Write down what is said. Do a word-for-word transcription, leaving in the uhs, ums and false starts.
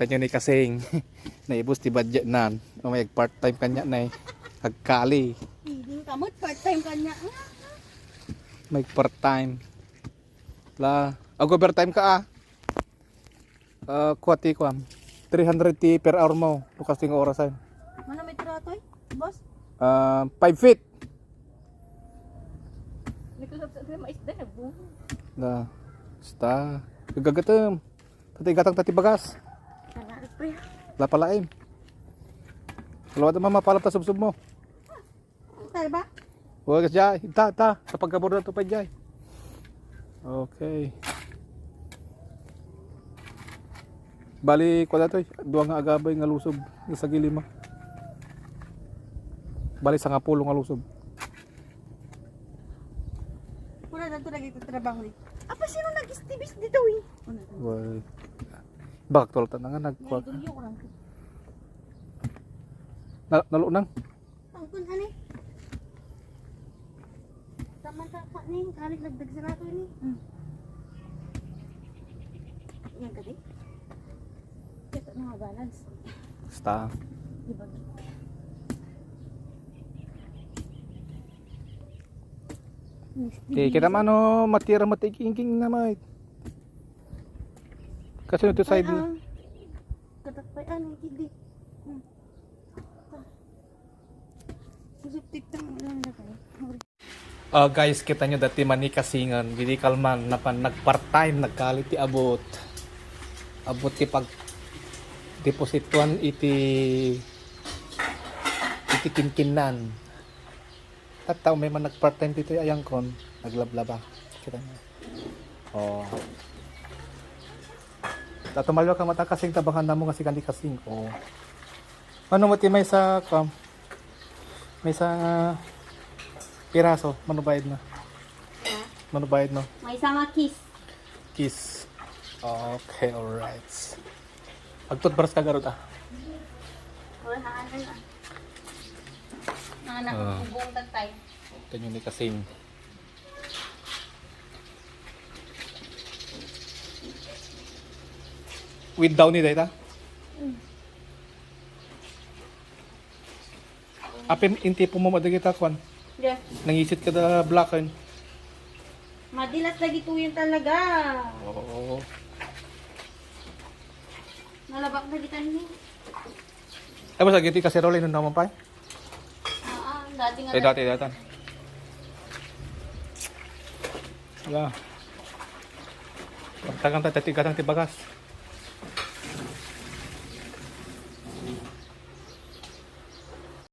Tanyo ni Kasing. Naibus ti budget nan. O, may part-time kanya na eh. Agkali. Feeding ka mo, part-time kanya. May part-time. La, ag-overtime ka, ah. Ah, kuha ti kuan. Three hundred ti per hour mo. Lukas ti nga oras ay. Mano may trato eh, boss? Ah, five feet. Nagkasabsab na maisda, nagbunga. Na. Basta. Gagagatem. Tati gatang tati bagas. Tara, pre. Lapalain. Kalawat mama, palap ta subsub mo. Tara ba? Huwag ka dyan. Ita, ita. Sa pagkabor na to pa dyan. Okay. Bali, kuha na to eh. Dua nga agabay nga lusob. Nga sagilima. Bali, sangapulo nga lusob. Pura na to lagi trabaho ni. Apa, sino nag-istibis dito eh? Wala. Well, bakit wala ta na nga nagkuha? Ay, dulo ko lang. Na, nalo nang? Tangkon, ani? Taman ta pa ni, kalit nagdagsa na to ni. Hmm. Yan ka di? Ito na nga balance. Basta. Di ba? Ti, kita mano, matira mati king-king na, mate. Kasi ito side na. Katakpay, ano, hindi. Hmm. Susuptik tang ulan na kayo. Ah, guys, kita nyo dati mani Kasingan, didi kalman, napan, nag-part-time, nagkalit ti abot. Abot ti pag deposituan iti, iti kinkinnan. Tattao, may man nag-part-time dito, ayangkon, naglablaba. Kita nyo. Oh. Tatumalyo ka mata Kasing, tabangan namo kasi kandi Kasing. Oh. Ano mo ti may sa, kam? May sa piraso, mano bayad na? Ha? Mano bayad no? May sa nga kiss. Kiss. Okay, alright. Pag-toothbrush ka garot ah. Wala na ano na. Anak, Ah. Ubong tatay. Ito yung ni Kasing. With downy, dayta? Mm. Apim, inti po mo madagita, kwan? Yeah. Nangisit ka da black, eh. Madilas na gituyan talaga. Oo. Nalabak na gitan ni. Ay, basta giti kaserol, inun naman pa, eh. Ah, ah, dati nga Eh, dati, dati. Wala. Pagtagan ta, tatigatang ti bagas.